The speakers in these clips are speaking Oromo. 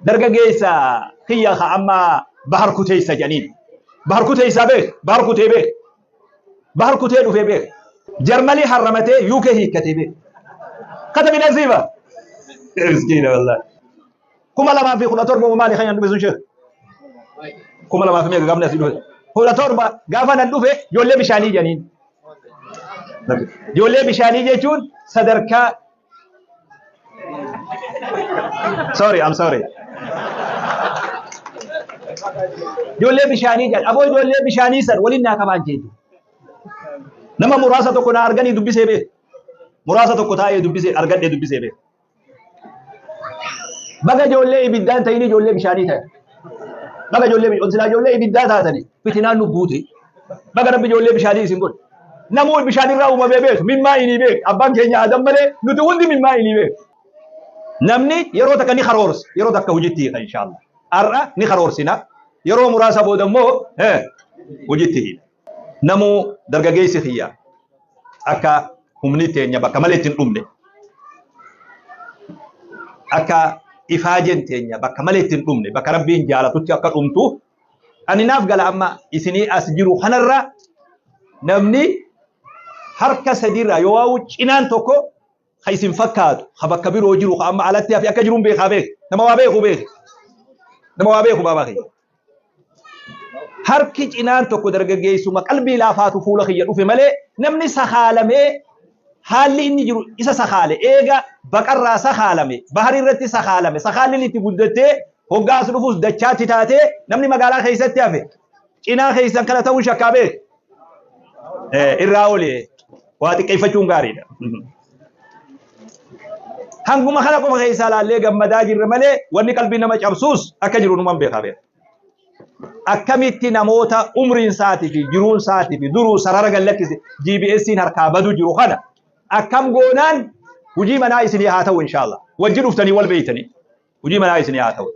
Dargaggeessa kiyya ka amma bahar kuteessa jedhaniin. Bahar kuteessaa beek, bahar kutee beek. Bahar kutee dhufee beek. Jarmalii harramatee UK hiikkatee beek. Katabi nasiiba. Miskiina wallahi. 2017 maali kan dhufe sun sheekh? 2000 fi meeqa gaafni asii dhufe? 17 gaafa nan dhufe ijoollee bishaanii jedhaniin. Ijoollee bishaanii jechuun sadarkaa. Sorry, I'm sorry. Ijoollee bishaanii jedhan. Aboo ijoollee bishaanii san waliin naa qabaan jeetu. Nama muraasa tokko na arganii dubbisee beeku. Muraasa tokko taa'ee dubbisee argadhee dubbisee beeku. Baga ijoollee ibiddaan ta'in ijoollee bishaanii ta'e. Baga ijoollee silaa ijoollee ibiddaa taatanii fitinaan nu buute. Baga rabbi ijoollee bishaanii isin godhe. Namuu bishaan irraa uumamee beeku. Mimmaa inni beeku. Abbaan keenya Adam malee nuti hundi mimmaa inni beeku. Namni yeroo takka ni karoorsa. Yeroo takka hojiitti hiika inshaallah. Har'a ni karoorsina. Yeroo muraasa booda immoo hojiitti hiika. Namuu dargaggeessi kiyya akka humni teenya bakka malee ittiin dhumne, akka ifaajeen teenya bakka malee ittiin dhumne, bakka rabbiin jaalatutti akka dhumtu ani naaf gala. Amma isinii as jiru kanarra namni harka sadiirraa yoo waa'u cinaan tokko ka isin fakkaatu ka bakka biroo jiru ka amma alatti hafe akka jiruun beekaa beek, nama waa beeku beek, nama waa beeku baabaa kiyya. Harki cinaan tokko dargaggeessuma qalbii laafaatu fuula kiyya dhufe malee namni sakaalamee haalli inni jiru isa sakaale, eega baqarraa sakaalame, bahari irratti sakaalame, sakaalli itti guddattee hoggaa as dhufus dachaatti taatee namni magaalaa keessatti hafe cinaa keessan kana ta'uun shakkaa beek irraa oole waa xiqqeeffachuun gaariidha. Hanguma kana qofa keessaa laallee gammadaa jirra malee wanni qalbii nama cabsuus akka jiru numan beekaa beeka. Akkamitti namoota umriin isaatii fi jiruun isaatii fi duruu sarara gallakkise GBS'n harkaa badu jiru kana akkam goonaan hojii manaa isinii haa ta'u inshaallah. Wajji dhuftanii wal beeytanii hojii manaa isinii haa ta'u.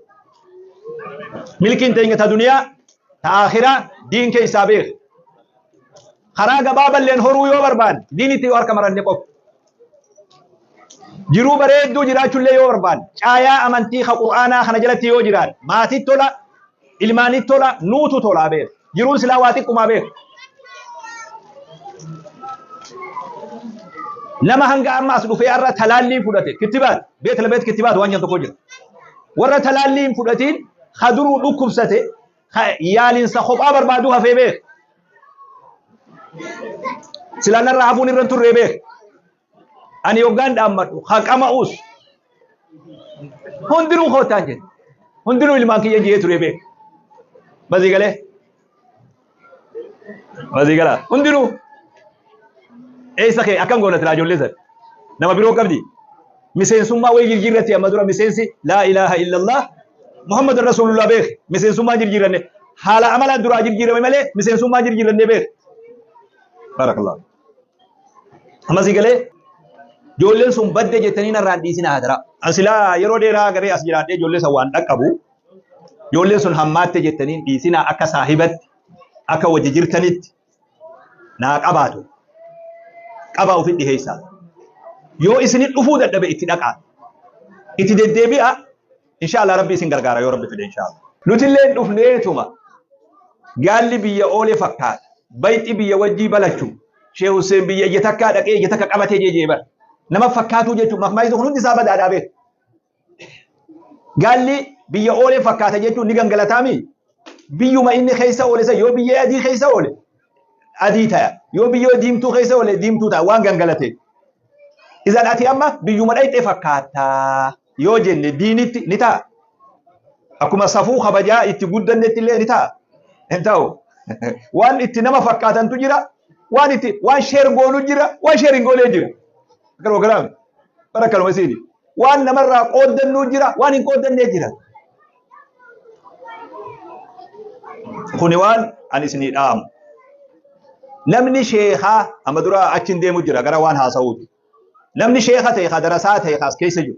Milkiin teenya ta duniyaa ta akhiraa diin keessaa beeka. Karaa gabaaballeen horuu yoo barbaanne diinitti yoo harka maranne qofa. Jiruu bareedduu jiraachuullee yoo barbaanne caayaa amantii ka qur'aanaa kana jalatti yoo jiraanne maatii tola, ilmaanii tola, nuutu tolaa beeka. Jiruun silaa waa xiqqumaa beeka. Nama hanga amma as dhufee har'a talaallii fudhate kittibaat beet labeet kittibaat waan jedhan tokko jira. Warra talaallii hin fudhatiin ka duruu dhukkubsate ka yaalinsa kophaa barbaaduu hafee beeka. Silaa narraa hafuun irra hin turree beeka. Ani hoggaan dhaammadhu haqama'us hundinuu koottaan jedhe. Hundinuu ilmaan kiyya jee ture beeka. Basii galee. Basii galaa. Hundinuu. Eessa kee akkam goona silaa ijoollee sana? Nama biroo qabdi. Miseensummaa wayii jirjiirratti amma dura miseensi laa ilaaha illallah Muhammad Rasulullah beek. Miseensummaa jirjiiranne. Haala amalaa duraa jirjiirame malee miseensummaa jirjiiranne beek. Barakallahu. Amma si galee ijoolleen sun badde jettanii narraan dhiisina hadaraa. Silaa yeroo dheeraa garee as jiraadhee ijoollee san waan dhaqqabu, ijoolleen sun hammaatte jettanii dhiisina, akka saahibatti akka wajji jirtanitti naa qabaatu. Qabaa ofi dhiheessaa. Yoo isinit dhufuu dadhabe itti dhaqaa. Itti deddeebi'a. Inshaallah rabbi isin gargaara yoo rabbi fedhe inshaallah. Nutillee dhufneetuma gaalli biyya oole fakkaata. Bayxi biyya wajjii balachu. Sheekh Hussein biyya ija takkaa dhaqee ija takka qabatee jee bara. Nama fakkaatuu jechuun makmaayisa kun hundi isaa badaadhaa beeku. Gaalli biyya oolee fakkaata jechuun ni gangalataami. Biyyuma inni keessa oole san yoo biyyee adii keessa oole adii ta'a. Yoo biyyoo diimtuu keessa oole diimtuu ta'a waan gangalate. Isan ati amma biyyuma dhayxee fakkaata yoo jenne diinitti ni ta'a. Akkuma safuu kabajaa itti guddannetti illee ni ta'a. Hin ta'u. Waan itti nama fakkaatantu jira. Waan itti waan sheer goonu jira. Waan sheer hin goonee jira. Akkanuma galaame. Bara akkanuma isiini. Waan namarraa qooddannuu jira. Waan hin qooddannee jira. Kuni waan ani isinii dhaamu. Namni sheekaa amma dura achi hin deemu jira gara waan haasa'uuti. Namni sheeka ta'e ka darasaa ta'e ka as keessa jiru.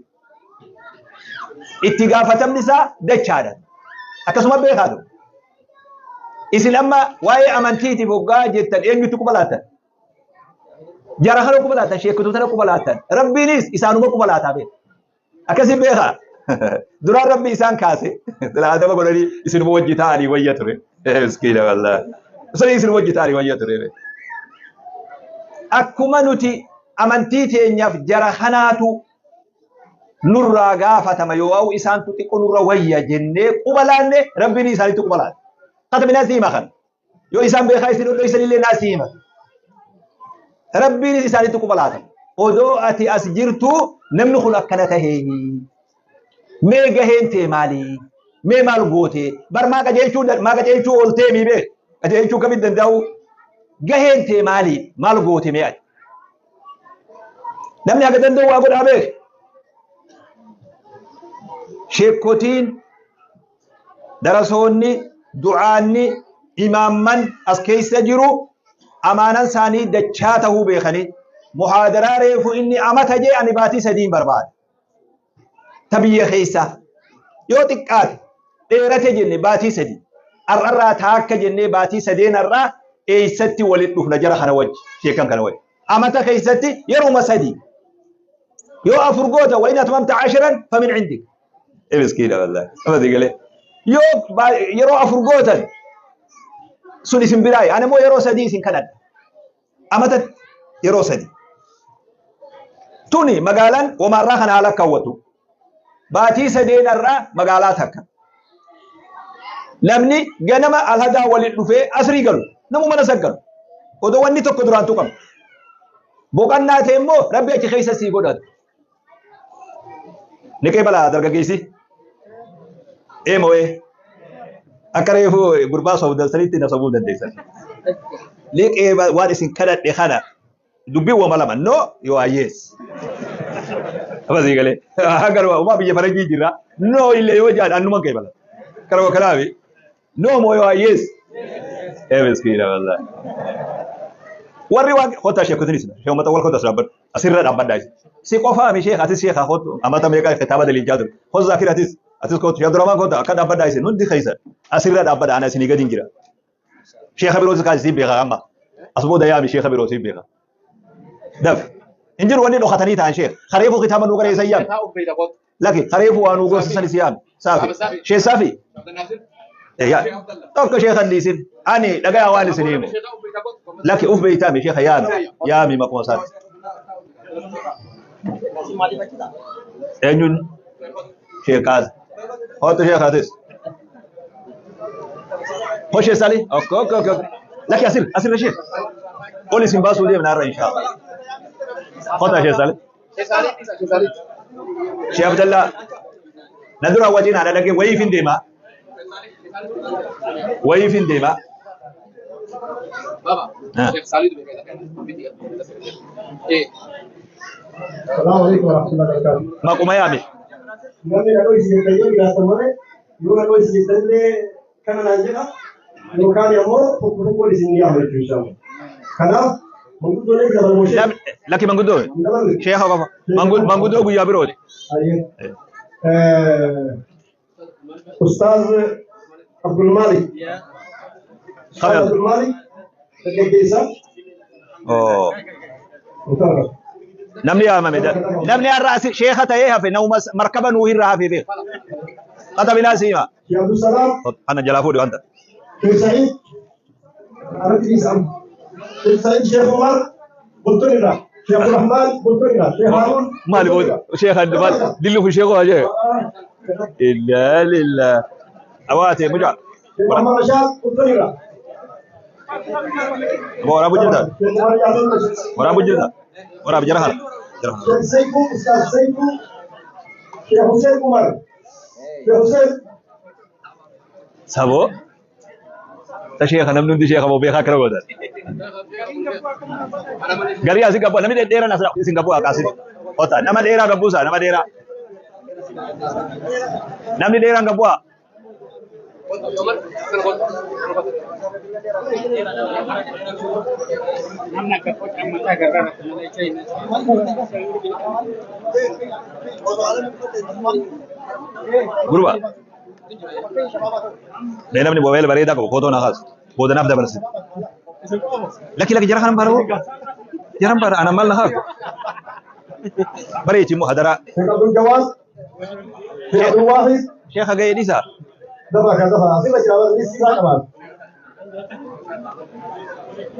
Itti gaafatamni isaa dachaadha. Akkasuma beekaa ta'u. Isin amma waa'ee amantiitiif hoggaa jettan eenyutti quba laattan? Jara kana quba laattan, sheekotota kana quba laattan. Rabbiinis isaanuma quba laataa beeka. Akkasiin beekaa. Duraan Rabbi isaan kaase. Silaa adaba godhanii isinuma wajji taa'anii wayya ture. Miskiina wallaahi. Sanii isin wajji taa'anii wayya ture. Akkuma nuti amantii teenyaaf jara kanaatu nurraa gaafatama yoo waa'u isaantu xiqqoo nurra wayya jennee quba laanne Rabbiin isaanitti quba laate. Katabinaa si hima kana. Yoo isaan beekaa isin odoo isinillee naa si hima. Rabbiinis isaanitti quba laata. Odoo ati as jirtu namni kun akkana tahee. Mee gaheen tee maali? Mee maal goote? Bar maa qajeelchuu maa qajeelchuu ooltee mii beek? Qajeelchuu kamitti danda'u? Gaheen tee maali? Maal goote mee ati? Namni haga danda'u waa godhaa beek. Sheekkotiin Darasoonni, du'aanni, imaamman as keessa jiru amaanan isaanii dachaa tahuu beekanii muhaadaraa reefu inni amata jee ani baatii sadiin barbaada. Ta biyya keessaa yoo xiqqaate dheerate jenne baatii sadii har'arraa taakka jennee baatii sadeen har'aa eessatti walitti dhufna jara kana wajji sheekan kana wajji. Amata keessatti yeruma sadii yoo afur goota wa in atmamta ashiran famin indik. Ee miskiina wallahi. Amma si galee. Yoo yeroo afur gootan sun isin biraayi. Ani immoo yeroo sadii isin kadhadha. Amatatti yeroo sadii. Tuni magaalaan womaarraa kana haala kaawwatu. Baatii sadeenarraa magaalaa takka. Namni ganama alhadaa waliin dhufee asrii galu. Namu mana saggalu. Odoo wanni tokko duraan tuqamu. Boqannaa ta'e immoo rabbi achi keessa sii godhatu. Ni qeebala dargaggeessi. Ee moo'ee. Akka reefu gurbaa sobdan sanitti na sobuu dandeessan. Ni qeeba waan isin kadhadhe kana dubbiin wama lama no yoo yes. Amma sii galee. Garuu umaa biyya faranjii jirra. No illee yoo jedhan annuman qeebala. Karuma kanaafi. No moo yoo yes. Ee miskiina wallahi. Warri waan kottaa sheekotinis sheekh mata wal kottaa dhaabbadhu asirra dhaabbadhaa isin. Si qofaa mi sheekh atis sheekha kottu amata meeqa kitaaba daliilchaa ture. Kos zaakir atis atis kottu sheekh Abdurrahmaan kottaa akka dhaabbadhaa isin hundi keessa asirra dhaabbadha ana isinii gadi hin jira. Sheekha biroo si kaasisii beeka amma. As booda yaami sheekha biroo si beeka. Daf. Hin jiru wanni dhokatanii ta'an sheekh. Kareefuu kitaaba nuu qareessan yaami. Laki kareefu waa nuu gorsisan isi yaami. Saafi. Sheekh Saafi. Yaa. Tokko sheekha hin dhiisin. Ani dhagayaa waan isin himu. Laki uf beeytaami sheekha yaami. Yaami maquma isaati. Eenyuun? Sheekh Qaasi. Hootu sheekh atis. Hoo sheekh Sali. Ok ok ok. Laki asir asirra sheekh. Ol isin baasuu deemna har'a inshaa Allah. Hootaa sheekh Sali. Sheekh Abdallaa na dura wajjin haadha dhagee wayiif hin deemaa. Wayiif hin deemaa. Salaamu alaikum warahmatullahi wabarakatuh. Maquma yaame. Namni dhaqoo isin jettan yoo jiraatan malee yoo dhaqoo isin jettan illee kana naan jedha yookaan ammoo tokko tokkoon isin ni yaama jechuudha inshallah. Kanaaf manguddooleen dabalmoo ishee Lakki manguddoo hin dabalne. sheekha qofa. Manguddoo guyyaa birooti. Ayyee. Ustaaz Abdul Malik. Ustaaz Abdul Malik dargaggeessa. Oh. Mutaara. Namni yaamame namni har'a asi sheekha ta'ee hafe nama markaba nuu irraa hafe beeku. Qatabinaa siima. Sheekh Abdul Salaam. Ana jalaa fuudhi wanta. Sheekh Sa'iid. Arratti dhiisam. Sheekh Sa'iid Sheekh Umar Bultun irraa. Sheekh Abdurrahman Bultun irraa. Sheekh Haaruun. Maali booda sheekha maal dilli kun sheekoo hajee. Illaa lillah. Awaate mucaa. Sheekh Muhammad Rashaad Bultun irraa. Waraabuu jirta? Sheekh Muhammad Yaasin. Waraabuu jirta? Waraab jara kana. Jara kana. Sheekh Seifu Ustaaz Seifu. Sheekh Hussein Umar. Sheekh Hussein. Saboo. Ta sheekha namni hundi sheekha moo beekaa akkana gootan. Garii asii gabbaa namni dhedheeraan as isin gabbuu akkaasi. Ota nama dheeraa gabbuusaa nama dheeraa. Namni dheeraan gabbu'aa. Namni akka qoca mataa garraa irratti malee chayina. Gurba. Mee namni moobaayila bareedaa qabu footoo naa kaasu. Booda naaf dabarsi. Lakki lakki jara kanan bara jaran bara ana maal na kaasu. Bareechi immoo hadaraa. Sheekh Abdul Jawaad. Sheekh Abdul Waahid. Sheekha ga'ee dhiisaa. Dafa kan dafa asirra jira bara listii isaa qabaatu.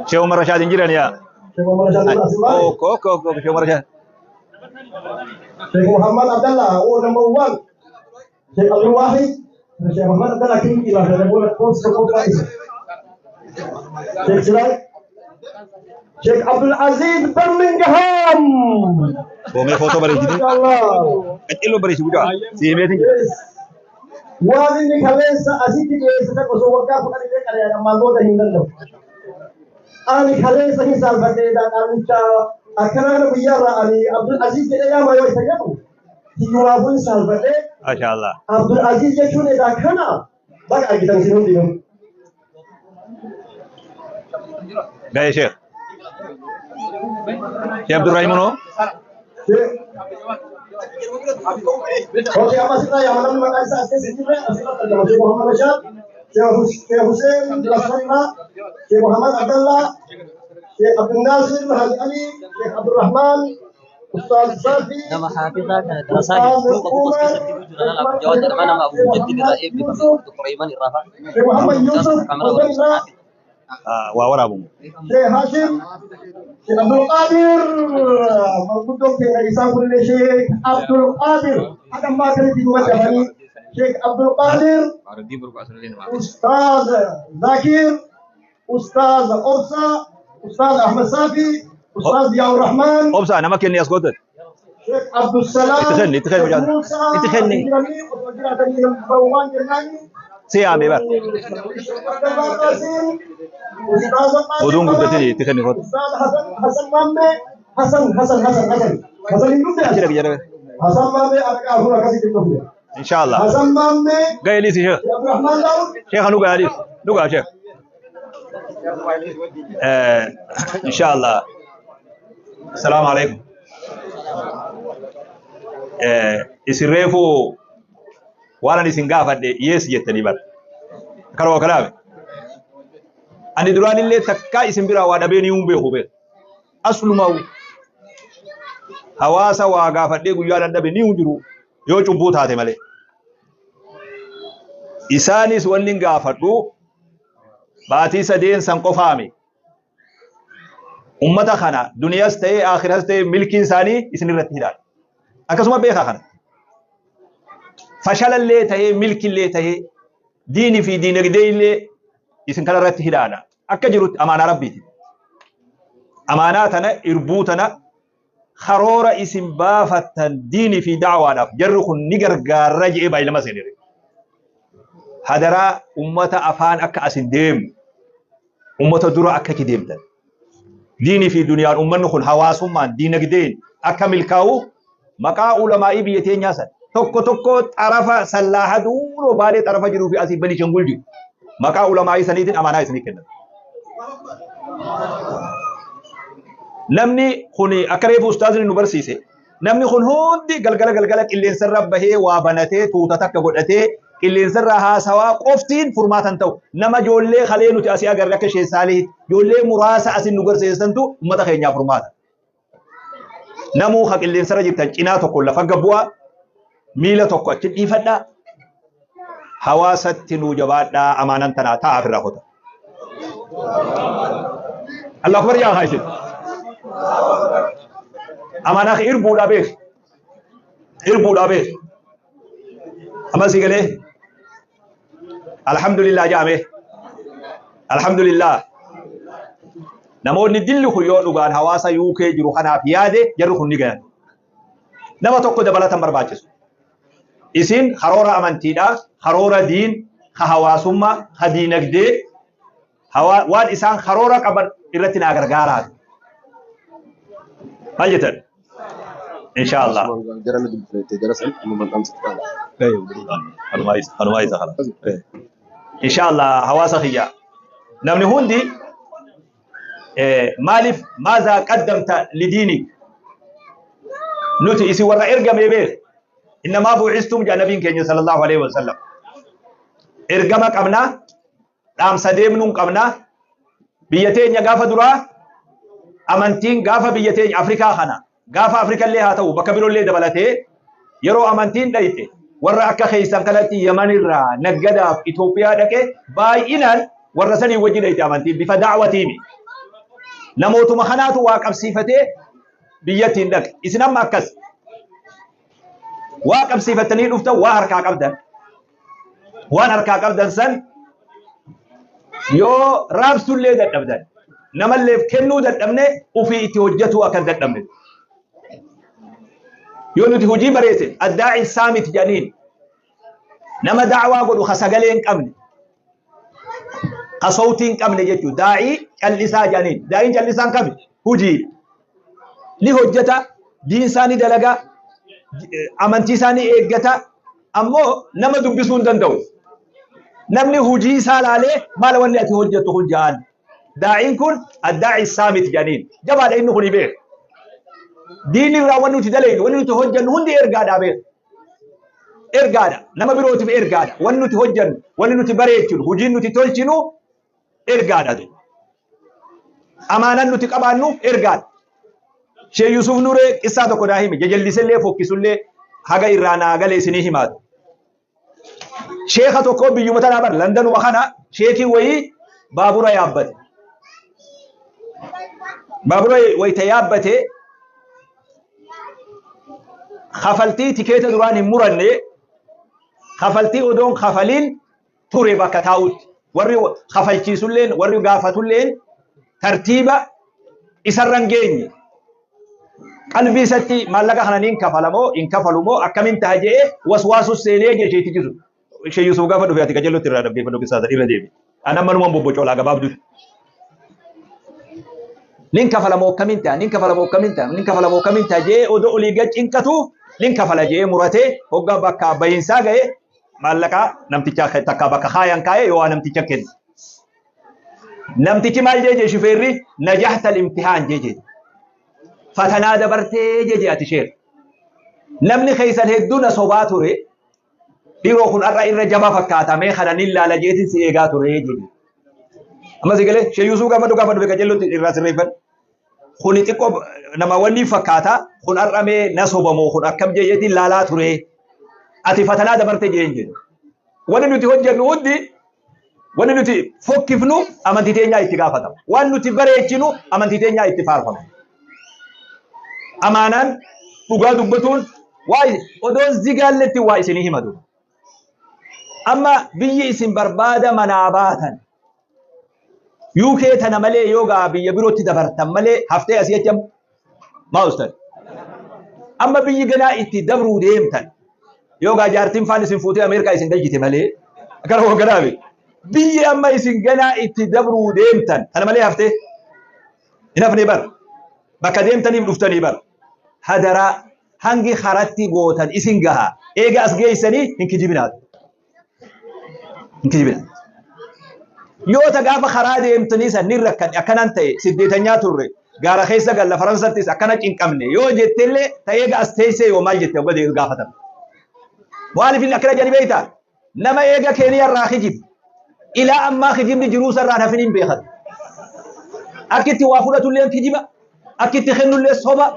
Sheekh Umar Rashaad hin jiran yaa. Sheekh Umar Rashaad asin maali? Ok ok ok Sheekh Umar Rashaad. Sheekh Muhammad Abdallah oh number 1. Sheekh Abdul Waahid. Sheekh Muhammad Abdallah kinki la da post ko isa. Sheekh Siraj. Sheekh Abdul Aziz Birmingham. Boomee footoo bareechite. Mashallah. Qaccilloo bareechi guddaa. Si'imeetiin jira. Yes. Waan inni kaleessa asitti dhiyeessite osoo waggaa 10 illee qaree ammaan booda hin danda'u. Ani kaleessa hin saalfadhee qaalicha akkana kana guyyaarraa ani Abdul Aziz jedhee yaama yoo isa jedhu hiyyumaafuu hin saalfadhee. Mashallah. Abdul Aziz jechuun edaa kana baga argitan isin hundinuu. Ga'ee Sheekh. Sheekh Abdurrahim unoo. Oke, apa sih yang mana maqaan isaa as keessa jirre asirratti argama. Sheekh Muhammad Rashaad, Sheekh Hussein Lasarra, Sheekh Muhammad Abdallah, Sheekh Abdul Nasir Haji Ali, Sheekh Abdul Rahman, Ustaz Safi, Nama hafizaa kana darasaa Ustaz jirtu qofa Umar, keessatti jiru nana Abu Jawad jedhama nama Abu Mujaddid irraa eebbifame Dr. Iman irraa fa'a. Sheekh Muhammad Yusuf Kameraa Hussein, Waa waraabumu. Sheekh Hashim, Sheekh Abdul Qadir, manguddoon keenya isaan kunillee Sheekh Abdul Qadir, haga ammaa kanatti duubatti hafanii Sheekh Abdul Qadir, Ustaz Zakir, Ustaz Orsa, Ustaz Ahmad Safi, Ustaz Ziyaur Rahman, Obsaa nama kenni as gootan. Sheekh Abdul Salam, Itti kenni, itti kenni Sheekh mucaan. Musa, Itti kenni. jiranii osoo jiraatanii waan jennaani. Si yaamee bara. Sheekh Abdullah Qasim, Ustaz Qasim Oduun guddatini itti kenni kootu. Ustaz Hasan Hasan Mamme, Hasan Hasan Hasan Hasan Hasan hin dhufne Achi as. dhaqi jedhame. Hasan Mamme harka afur akkasitti dhufne. Inshallah. Hasan Mamme, Ga'ee dhiisi Sheekh. Sheekh Abdurrahman Daud, Sheekha nu ga'a dhiisi. Nu ga'a Sheekh. Inshallah. Assalaamu alaikum. Isin reefuu waan ani isin gaafadhe yes jettanii bara. Karoo kanaame. Ani duraan illee takkaa isin biraa waa dhabee ni hin beeku beeku. Aslumaa hawaasa waa gaafadhee guyyaa dadhabe ni hin jiru yoo cubbuu taate malee. Isaanis wanni hin gaafadhu baatii sadeen san qofaame. Ummata kana duniyaas ta'ee akhiras ta'ee milkiin isaanii isin irratti hidhaadha. Akkasuma beekaa kana. Fashalallee ta'ee milkillee ta'ee diinii fi diinagdee illee isin kana irratti hidhaadha. Akka jirutti amaanaa rabbiiti. Amaanaa tana irbuu tana karoora isin baafattan diinii fi da'waadhaaf jarri kun ni gargaarra jedhee baay'ilama seenire. Hadaraa ummata afaan akka asin deemu ummata dura akka achi deemtan. Diinii fi duniyaan ummanni kun hawaasummaan diinagdeen akka milkaa'u maqaa ulamaa'ii biyya teenyaa san tokko tokko xarafa sallaaha duuroo baalee xarafa jiruu fi asii bani shangul jiru maqaa ulamaa'ii saniitiin amaanaa isinii kennan. Namni kun akka reefu ustaazni nu barsiise namni kun hundi galgala galgala qilleensarra bahee waa banatee tuuta takka godhatee qilleensarra haasawaa qoftiin furmaatan ta'u nama ijoollee kalee nuti asii agarre akka ishee saalii ijoollee muraasa asin nu garsiisantu uummata keenyaaf furmaata. Namuu ha qilleensarra jirtan cinaa tokko lafa gabbu'aa miila tokko achi dhiifadhaa hawaasatti nuu jabaadhaa amaanan tanaa taa'aa ofirraa kota. Allah akbar yaa haayisin. Amaanaa irbuudhaa beek. Irbuudhaa beek. Amma si galee alhamdulillah jaame. Alhamdulillah. Namoonni dilli kun yoo dhugaan hawaasa UK jiru kanaaf yaade jarri kun ni gayan. Nama tokko dabalatan barbaachisu. Isin karoora amantiidhaa, karoora diin, ka hawaasummaa, ka diinagdee, waan isaan karoora qaban irratti naa gargaaraa. Maal jettan? Inshallah. Inshallah hawaasa kiyya. Namni hundi maaliif maazaa qaddamta lidiinik nuti isin warra ergamee beek innamaa bu'istum jedha nabiin keenya sallallahu alaihi wasallam. Ergama qabnaa, dhaamsa deemnuun qabnaa, biyya teenya gaafa duraa amantiin gaafa biyya teenya Afrikaa kana gaafa Afrikallee haa ta'u bakka biroollee dabalatee yeroo amantiin dhayxe Warra akka keessan kanatti Yaman irraa naggadaaf Itoophiyaa dhaqe baay'inaan warra sanii wajjin itti amantiin bifa da'watiimi. Namootuma kanaatu waa qabsiifatee biyyatti hin dhaqe. Isin amma akkas. Waa qabsiifatanii dhuftan, waa harkaa qabdan. Waan harkaa qabdan san yoo raabsullee dadhabdan, namalleef kennuu dadhabne, ofii itti hojjetuu akka hin dadhabne. Yoo nuti hojii bareesse addaa'i saamit jedhaniin, nama da'waa godhu ka sagalee hin qabne, ka sawtii hin qabne jechuudha. Daa'ii callisaa jedhaniin. Daa'iin callisaan kami? Hojii. Ni hojjeta, diinsaa ni dalaga, amantii isaa ni eeggata, ammoo nama dubbisuu hin danda'u. Namni hojii isaa laalee maal wanni ati hojjettu kun ja'an. Daa'iin kun addaa'i saamit jedhaniin. Jabaadha, inni kun beeka. Diinni irraa wanni nuti dalagnu, wanni nuti hojjennu hundi ergaadhaa beeka. Ergaadha. Nama birootiif ergaadha. Wanni nuti hojjennu, wanni nuti bareechinu, hojiin nuti tolchinu ergaadha. Amaanaan nuti qabaannu ergaadha. Sheekh Yusuf Nuree qissaa tokko naa hime. Jajallisellee fokkisullee haga irraa naa galee isinii himaatu. Sheeka tokko biyyuma tanaa bar Landanuma kana sheekii wayii baabura yaabbate. Baabura wayita yaabbate kafaltii tikeeta duraan hin muranne, kafaltii odoon kafaliin ture bakka taa'utti. Warri kafalchiisulleen warri gaafatulleen tartiiba isarra hin geenye. Qalbii isatti maallaqa kana niin kafalamoo hin kafalumoo, akkamiin ta'a jedhee waswaasus seenee jee sheetichi sun. Shee Yusuf gaafa dhufe ati qajeellotti irraa dhaggeeffadhu, qissaa irra deebi. An amma numan bobbocolaa gabaabduuti. Nin kafalamoo akkamiin ta'a, nin kafalamoo akkamiin ta'a, nin kafalamoo akkamiin ta'a jedhee odoo olii gad cinqatu, nin kafala jedhee muratee hoggaa bakka bahiinsaa ga'e maallaqa namticha takka bakka kaayan kaayee yoo namticha kenne. Namtichi maal jee shufeerri? "Najahta imtihaan" jee jee. Fatanaa dabartee jee ati sheer. Namni keessan hedduu na sobaa ture. Dhiiroo kun har'a irra jabaa fakkaata, mee kana nin laala jeetiin si eegaa ture jee. Amma si galee Shee Yusuf gaafa gaafa dhufe qajeellotti irraa sirreeffadhu. Kuni xiqqoo nama wanni fakkaata, kun har'a mee na sobamoo, kun akkam jeetiin laalaa ture. Ati fatanaa dabarte jeen jedhu. Wanni nuti hojjennu hundi, wanni nuti fokkifnu amantii teenyaa itti gaafatama. Waan nuti bareechinu amantii teenyaa itti faarfama. Amaanaan dhugaa dubbatuun waa odoon zigaalletti waa isinii himatu. Amma biyyi isin barbaada manaa baatan UK tana malee, yoo gaa biyya birootti dabartan malee haftee asii achi maa ustad. Amma biyyi ganaa itti dabruu deemtan, yoo gaa jaartiin faan isin fuutee Ameerikaa isin galchite malee, akkana hogganaabe, biyyi amma isin ganaa itti dabruu deemtan tana malee haftee hin hafne bar. Bakka deemtaniif dhuftanii bar. Hadaraa, hangi karatti gootan isin gaha. Eega as geessanii hin kijibinaatu, hin kijibina. Yoo ta gaafa karaa deemtanii san ni rakkanne, akkanan ta'e, siddeetanyaa turre, gaara keessa galla, Faransattis akkana cinqamne yoo jettellee, ta eega as teessee yoo maal jette hogga gaafatama. Maaliif inni akkana jedhani beektaa? Nama eega Keeniyaa irraa kijibu ilaa ammaa kijibni jiruu sarraan hafin hin beekan. Akki itti waa fudhatullee kijiba, akki itti kennullee soba,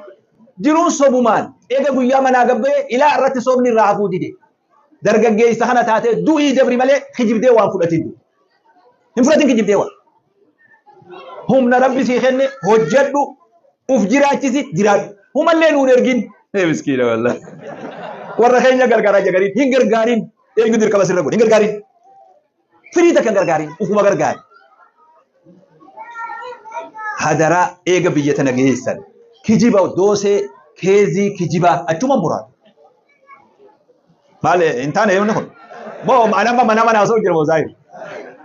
jiruun sobumaan eega guyyaa manaa gabba'ee ilaa irratti sobni irraa hafuu dide. Dargaggeessa kana taatee du'ii dabri malee kijibdee waan fudhatin hin fudhatin, kijibdee waan. Humna Rabbi sii kenne hojjedhu, uf jiraachisi, jiraadhu. Humallee nuun ergin. Ee miskiina, wallahi. Warra keenya gargaaraa jagariin hin gargaarin. Eenyu dirqama sirra godhe? Hin gargaarin. Firii takka hin gargaarin. Ufuma gargaari. Hadaraa, eega biyya tana geessan kijiba doosee keezii kijibaa achuma muraatu. Maal hin taane yoonni kun? Moo anamma mana mana haasa'u jira moo zaahir?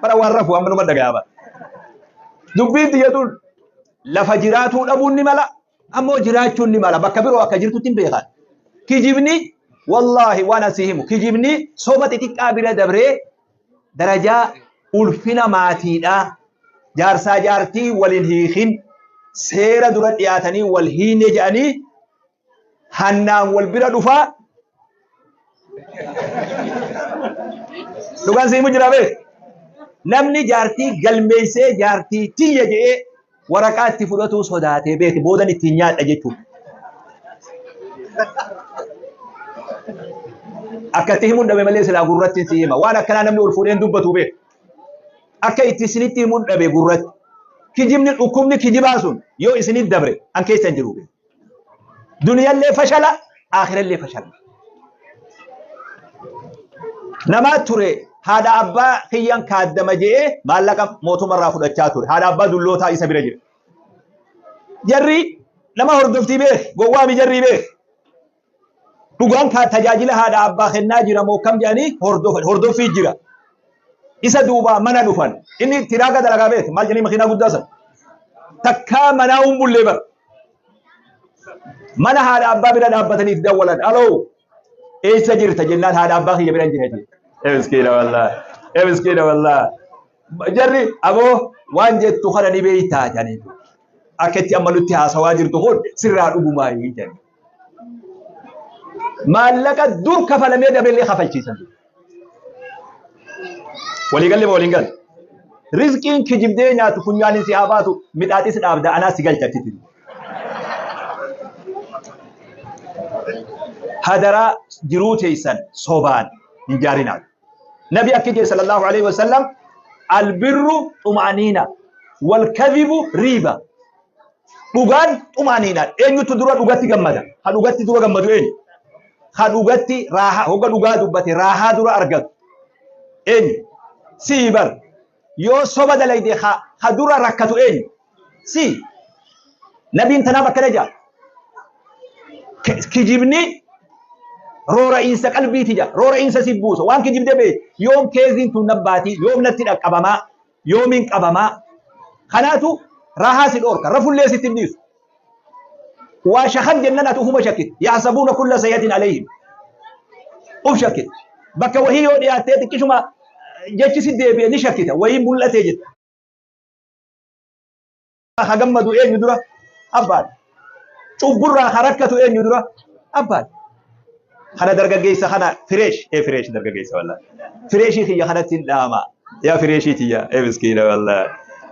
Bara waan rafu amma numa dhaga'aa bara. Dubbiin tiyyatuun lafa jiraatuu dhabuun ni mala, ammoo jiraachuun ni mala, bakka biroo akka jirtutti hin beekan. Kijibni, wallaahi waan asii himu, kijibni soba xixiqqaa bira dabree darajaa ulfina maatiidhaa, jaarsaa jaartii waliin hiikin, seera dura dhiyaatanii wal hiine jedhanii hannaan wal bira dhufaa. Dhugaan si himu jira beek. Namni jaartii galmeessee jaartii tiyya jedhee waraqaa itti fudhatuu sodaatee beeki, boodan ittiin nyaadha jechuudha. Akka itti himuun dhabe malee silaa gurratti si hima. Waan akkanaa namni ol fuudheen dubbatu beeku. Akka itti isinitti himuun dhabe gurratti. Kijibni dhukkubni kijibaa sun yoo isinit dabre an keessa hin jiru beeku. Duniyallee fashala, aakhirallee fashala. Namaa ture haadha abbaa kiyyan kaaddama je'ee maallaqa mootummarraa fudhachaa ture. Haadha abbaa dullootaa isa bira jira. Jarri nama hordoftii beek, gowwaami jarrii beek. Dhugaan tajaajila haadha abbaa kennaa jira moo kam jedhanii hordoffii jira. Isa duubaa mana dhufan. Inni tiraaga dalagaa beek, maal jedhanii makiinaa guddaa sana. Takkaa manaa hin bullee bara. Mana haadha abbaa bira dhaabbataniif dawwalan. Aloo eessa jirta jennaan haadha abbaa kiyya bira jira jedhe. Ee miskiina wallaahi. Ee miskiina wallaahi. Jarri aboo waan jettu kana ni beektaa jedhanii. Akka itti amma nutti haasawaa jirtu kun sirraa dhugumaa jedhanii. Maallaqa dur kafalamee dabellee kafalchiisan. Waliigallee moo waliin galle? Rizqiin kijibdee nyaatu funyaanin si haa baatu mixaaxis dhaabda anaa si galcha achitti. Hadaraa jiruu teessan sobaan hin jaarinaa. Nabi akki jee sallallahu alaihi wasallam albirru xuma'aniina wal kadhibu riiba. Dhugaan xumaaniina. Eenyutu dura dhugatti gammada? Ha dhugatti dura gammadu eenyu? Ha dhugatti raahaa hogga dhugaa dubbate raahaa dura argatu eenyu? Sii bar. Yoo soba dalayde ha dura rakkatu eenyu? Sii. Nabiin tanaaf akkana jaa. Kijibni roora'iinsa qalbiiti jaa. Roora'iinsa si buusa. Waan kijibde bee yoom keeziin tun nabbaatii yoom natti dhaqqabamaa yoomiin qabamaa. Kanaatu raahaa si dhoorka. Rafullee sitti hin dhiisu. Waa shakan jennan ati ufuma shakkite. Yahsabuuna kulla sayyatin alayhim. Uf shakkite. Bakka wahii yoo dhiyaattee xiqqishuma jechi si deebi'e ni shakkita. Wahii mul'atee jetta. Ha gammadu eenyu dura? Abbaan. Cubburraa ha rakkatu eenyu dura? Abbaan. Kana dargaggeessa kana fireesh. Ee fireesh dargaggeessa wallaahi. Fireeshii kiyya kanatti hin dhaama. Yaa fireeshii tiyya. Ee miskiina wallaahi.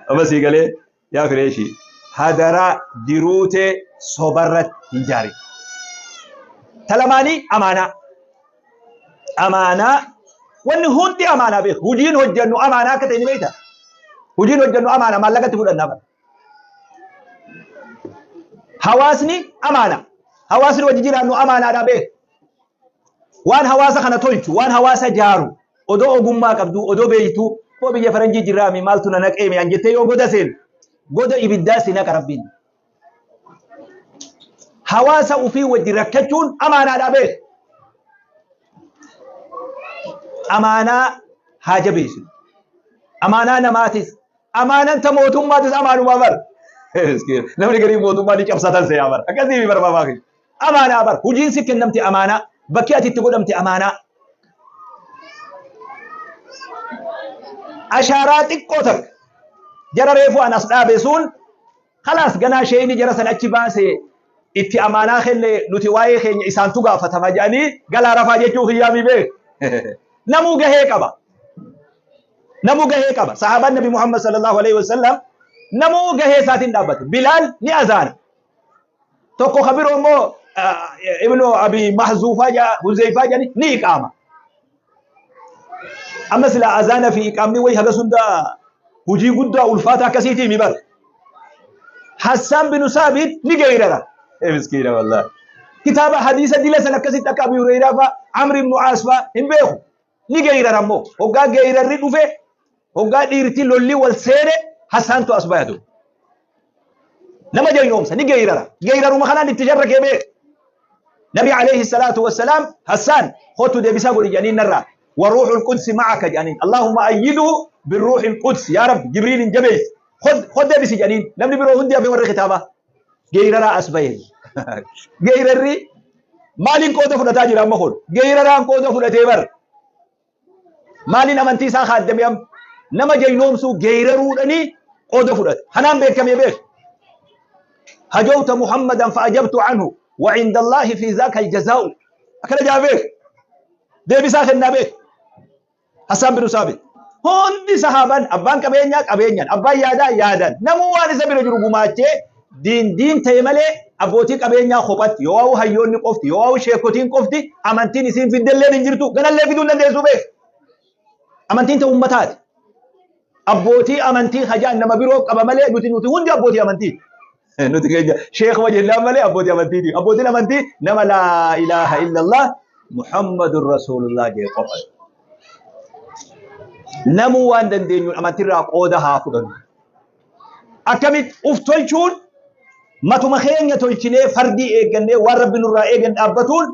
Amma sii galee yaa fireeshii. Hadaraa jiruutee sobarratti hin jaarin. Talamaanii amaanaa. Amaanaa wanni hundi amaanaa beeku. Hojiin hojjennu amaanaa akka ta'e ni beekta. Hojiin hojjennu amaanaa maallaqatti fudhannaa bara. Hawaasni amaana. Hawaasni wajji jiraannu amaanaadha beeku. Waan hawaasa kana tolchu, waan hawaasa jaaru, odoo ogummaa qabdu, odoo beektu, koo biyya faranjii jirraami maaltu na naqeemi an jettee yoo goda seentu, goda ibiddaa si naqa rabbiin. Hawaasa ofii wajji rakkachuun amaanaadha beeku. Amaanaa haa jabeessinu. Amaanaa namaatis, amaanaan ta mootummaatis amaanumaa bar. Namni garii mootummaa ni cabsatan seeyaa bar. Akkasii fi barbaadaa fi. Amaanaa bar. Hojiin si kennamte amaanaa. Bakki ati itti godhamte amaanaa. Ashaaraa xiqqoo takka. Jara reefu an as dhaabe sun kalaas ganaa sheeyni jara san achi baase itti amaanaa kenne nuti waa'ee keenya isaantu gaafatama jedhanii galaa rafaa jechuu kiyyaamii beek. Namuu gahee qaba. Namuu gahee qaba. Sahaabaan Nabi Muhammad sallallahu alaihi wasallam namuu gahee isaatiin dhaabbate. Bilaal ni azaana. Tokko ka biroo immoo Ibnu Abi Mahzuufaa jedha Huzeyfaa jedhani ni iqaama. Amma sila azaana fi iqaamni wayi haga sunda hojii guddaa ulfaata akkasiitii mi bar. Hassaan binu Saabit ni geeyrara. Ee miskiina wallahi. Kitaaba hadiisa dila san akkasitti akka Abi Hureyraa faa Amr ibnu Aas faa hin beeku. Ni geeyrara immoo. Hoggaa geeyrarri dhufe hoggaa dhiirti lolli wal seene Hassaantu as bayatu. Nama jaynoomsa ni geeyrara. Geeyraruma kanaan itti sharrakee beek. Nabi alayhi salaatu wassalaam Hassaan kootu deebisaa godhi jedhaniin narraa. Waruuxul qudsi ma'aka jedhaniin. Allahumma ayyiduhu birruuxil qudsi. Yaa Rabbi Jibriilin jabeessi. Kod deebisi jedhaniin. Namni biroo hundi hafe warri kitaabaa. Geeyraraa as bahe. Geeyrarri maaliin qooda fudhataa jira amma kun? Geeyraraan qooda fudhatee bar. Maaliin amantii isaa kaaddame amma? Nama jaynoomsuu geeyraruudhanii qooda fudhate. Kanaan beekamee beek. Hajawta Muhammadan fa'ajabtu anhu wa inda Allaahi fi zaaka aljazaa'u. Akkana jaa beek. Deebisaa kennaa beek. Hassaan bin Saabit. Hundi sahaabaan abbaan qabeenyaa qabeenyaan abbaan yaadaa yaadaan namuu waan isa bira jiru gumaachee Diin diin ta'e malee abbootii qabeenyaa kophatti yoo hawwu hayyoonni qofti yoo hawwu sheekotiin qofti amantiin isiin fiddelleen hin jirtu ganallee fiduu hin dandeessu beek. Amantiin ta'e ummataati. Abbootii amantii hajaan nama biroo qaba malee nuti nuti hundi abbootii amantii. Nuti keenya sheekuma jennaan malee abbootii amantiiti. Abbootiin amantii nama laa ilaaha illallah Muhammadun Rasuulullah jee qofa. Namuu waan dandeenyuun amantiirraa qooda haa fudhannu. Akkamitti uf tolchuun matuma keenya tolchinee fardii eeggannee waan rabbi nurraa eegan dhaabbatuun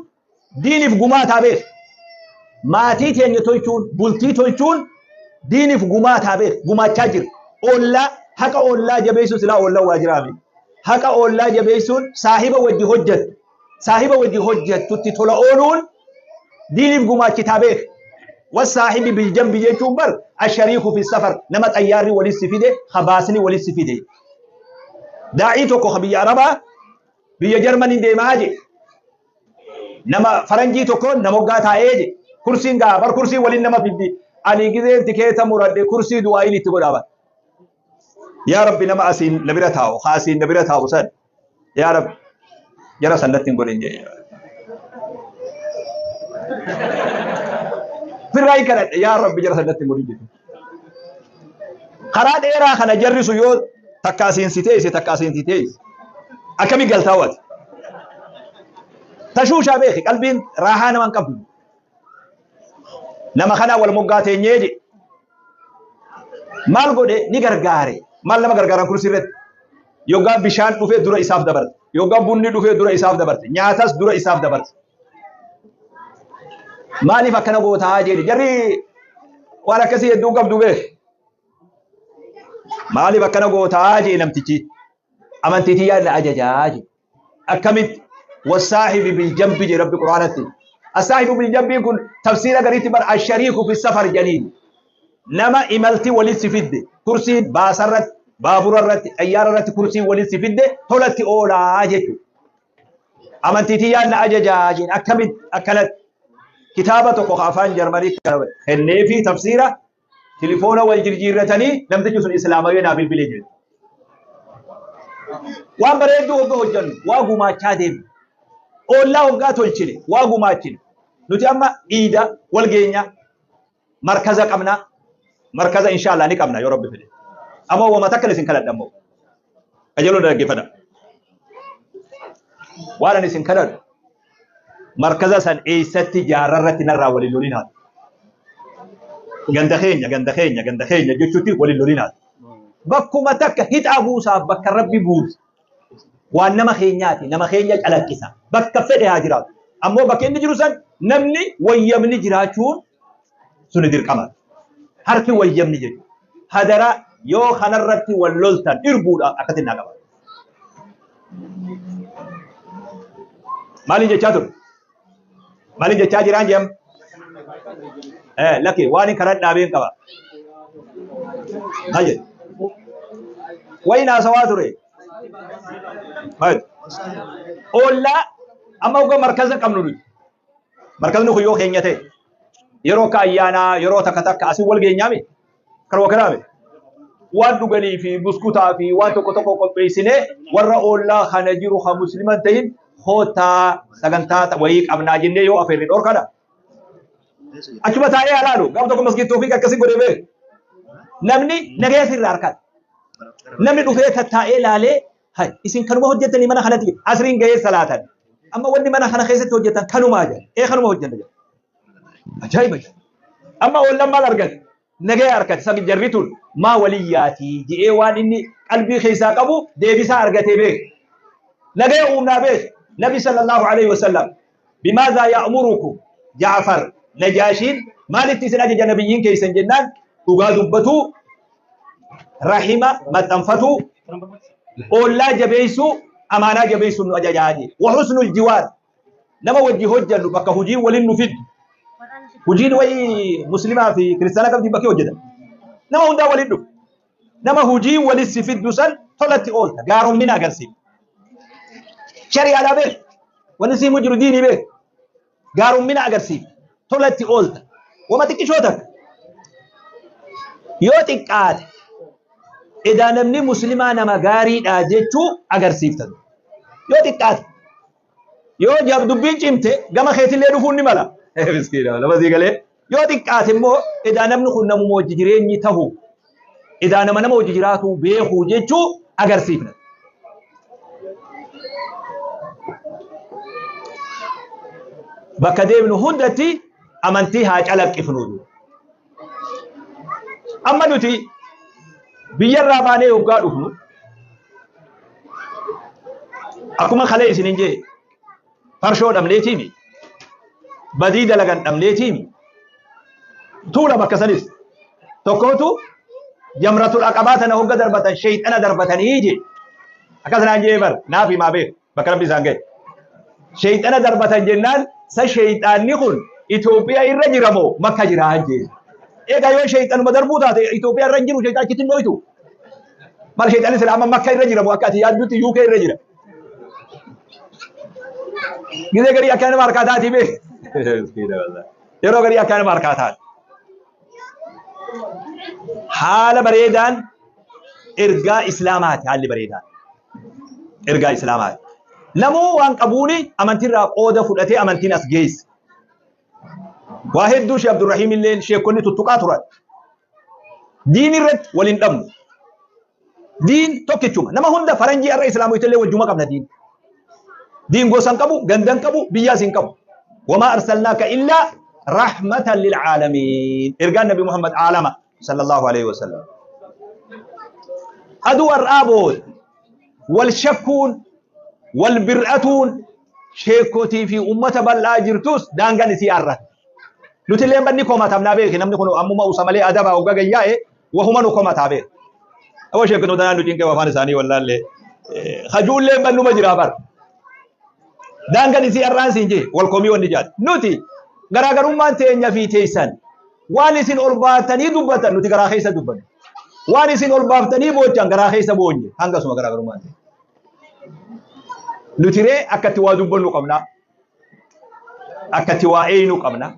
diiniif gumaataa beek. Maatii teenya tolchuun bultii tolchuun diiniif gumaataa beek gumaachaa jira. Ollaa haqa ollaa jabeessuun silaa ollaa waa jiraami. Haqa ollaa jabeessuun saahiba wajji hojjettu saahiba wajji hojjettutti tola ooluun diiniif gumaachitaa beek. Wasaahibi biljambi jechuun bar ashariiku fi safar nama xayyaarri walitti fide habaasni walitti fide. Daa'ii tokko ka biyya Arabaa biyya Jarmanii deemaa je. Nama faranjii tokko nama hoggaa taa'ee je. Kursiin gaa bar kursii waliin nama fiddi. Ani gizeen tikeeta muradhe kursii du'aayin itti godhaa bar. Yaa Rabbi nama asiin na bira taa'u haa asiin na bira taa'u san. Yaa Rabbi jara san natti hin godhin jee. Firraa hin kadhadhe yaa Rabbi jara san natti hin godhin jedhe. Karaa dheeraa kana jarri sun yoo takka asiin si teesse takka asiin si teesse akkami galtaa wati. Tashuushaa beeki qalbiin raahaa nama hin qabdu. Nama kana wal moggaa teenyee jedhe. Maal godhe ni gargaare. Maal nama gargaaran kursii irratti? Yoggaa bishaan dhufee dura isaaf dabarte. Yoggaa bunni dhufee dura isaaf dabarte. Nyaatas dura isaaf dabarte. Maaliif akkana gootaa jedhe. Jarri waan akkasii hedduu qabdu beek. Maaliif akkana gootaa jedhe namtichi. Amantii tiyyaan na ajajaa jedhe. Akkamitti wasaahibi biljambi jedhe Rabbi Quraanatti. Asaahibu biljambiin kun tafsiira gariitti bar ashariiku fi safar jedhaniin. Nama imalti walitti fidde kursiin baasarratti baaburarratti xayyaararratti kursiin walitti fidde tolatti oolaa jechuudha. Amantii tiyyaan na ajajaa jedhe akkamitti akkanatti kitaaba tokko ka afaan Jarmanii kennee fi tafsiira tilifoona wal jirjiirratanii namtichi sun islaamawee naa bilbilee jedhe. Waan bareedduu hogga hojjannu waa gumaachaa deemna. Oollaa hoggaa tolchine waa gumaachine. Nuti amma iida wal geenya markaza qabna. Markaza inshaallah ni qabna yoo rabbi fedhe. Ammoo wama takka isin kadhadha ammoo. Qajeeloo dhaggeeffadha. Waan ani isin kadhadhu markaza san eessatti jaarrarratti narraa waliin lolin haadha. Ganda keenya ganda keenya ganda keenya jechuutti waliin lolin haadha. Bakkuma takka hixaa buusaaf bakka rabbi buuse. Waan nama keenyaati nama keenya calaqqisa. Bakka fedhe haa jiraatu. Ammoo bakka inni jiru san namni wayyamni jiraachuun suni dirqama. Harki wayyamni jechuudha. Hadara yoo kanarratti wal loltan irbuudha akkatti naa qaba. Maaliin jechaa ture? Maaliin jechaa jiraan jedham? Lakki waan hin karaa dhaabeen qaba. Maal jedhe? Wayin haasawaa ture. Maal? Ollaa amma hogga markaza qabnu nuti. Markazni kun yoo keenya ta'e yeroo akka ayyaanaa yeroo takka takka asii wal geenyaami karuma kanaami. Waan dhuganii fi buskutaa fi waan tokko tokko qopheessinee warra ollaa kana jiru kan musliman ta'in koottaa sagantaa wayii qabnaa jennee yoo afeerre dhorkadha. Achuma taa'ee alaalu gaaf tokko masgiid Toofiq akkasii godhee beeku. Namni nagaya sirraa harkata. Namni dhufee tattaa'ee laalee hay isin kanuma hojjettanii mana kanatti asriin gahee salaatan. Amma wanni mana kana keessatti hojjetan kanumaa jedha. Ee kanuma hojjenna jedha. Ajaa'iba jedha. Amma oollan maal argate? Nagaya argate. Sabi jarri tun maa waliyyaatii jedhee waan inni qalbii keessaa qabu deebisaa argatee beeka. Nagaya uumnaa beeka. Nabi sallallahu alaihi wasallam bimaadhaa ya'murukum Jaafar Najaashiin maalitti isin ajaja nabiyyiin keessan jennaan dhugaa dubbatuu rahima maxxanfatuu ollaa jabeessuu amaanaa jabeessuu nu ajajaa jee. Wa husnul jiwaar nama wajji hojjannu bakka hojiin waliin nu fiddu. Hojiin wayii muslimaa fi kiristaana qabdi bakki hojjetan. Nama hundaa waliin dhufu. Nama hojiin waliin si fiddu san tolatti oolta gaarommina agarsiifta. Shari'aadhaa beek. Wanni siimu jiru diinii beek. Gaarommina agarsiifta. Tolatti oolta. Wama xiqqishoo takka. Yoo xiqqaate Edaa namni muslimaa nama gaariidha jechuu agarsiiftan. Yoo xiqqaate. Yoo jab dubbiin cimte gama keetillee dhufuun ni mala. Miskiina nama sii galee. Yoo xiqqaate immoo edaa namni kun namuma hojii jireenyi tahu. Edaa nama nama hojii jiraatu beeku jechuu agarsiifna. Bakka deemnu hundatti amantii haa calaqqifnu. Amma nuti biyyarraa baanee hoggaa dhufnu akkuma kalee isinin jee farshoo dhabneetiimi badii dalagan dhabneetiimi tuula bakka sanis tokkootu jamratul aqabaa tana hogga darbatan sheeyxana darbatanii jee akkas naan jee bar naaf himaa beeku bakka rabbi isaan ga'e sheeyxana darbatan jennaan sa sheeyxaanni kun Itoophiyaa irra jira moo makka jira jee egaa yoo sheeyxanuma darbuu taate Itoophiyaa irra hin jiru sheeyxaan achitti hin dhoytu mal sheeyxanni sila amma makka irra jira moo akka ati yaaddutti UK irra jira Gizee garii akka nama harkaa taatii bee. Yeroo garii akka nama harkaa taati. Haala bareedaan ergaa Islaamaati haalli bareedaan. Ergaa Islaamaati. Namuu waan qabuuni amantiirraa qooda fudhatee amantiin as geesse. Waa hedduu Sheekh Abdurrahiim illee sheekonni tuttuqaa turan. Diin irratti wal hin dhabnu. Diin tokkichuma. Nama hunda faranjii har'a islaamoyta illee wajjuma qabna diin. Diin gosa hin qabu, ganda hin qabu, biyyaas hin qabu. Wamaa arsalnaaka illaa rahmatan lil caalamiin. Ergaan Nabi Muhammad aalama sallallahu alaihi wasallam. Aduu har'aa booda wal shakkuun, wal bir'atuun sheekotii fi ummata bal'aa jirtus daangaan isii har'a. Nuti illee banni komatamnaa beeki namni kun ammuma usa malee adaba hogga gayyaa'e wahuma nu komataa beeka. Awwa sheekotuma tanaan nu cinqee afaan isaanii wallaallee. Hajuullee bannuma jiraa bar. Daangaan isii har'aan siin jee wal komii wanni jaal. Nuti garaagarummaan teenya fi teessan waan isin ol baatanii dubbatan nuti garaa keessa dubbanna. Waan isin ol baaftanii boochan garaa keessa boonye hangasuma garaagarummaan teenya. Nuti ree akkatti waa dubbannu qabna. Akkatti waa eeynu qabna.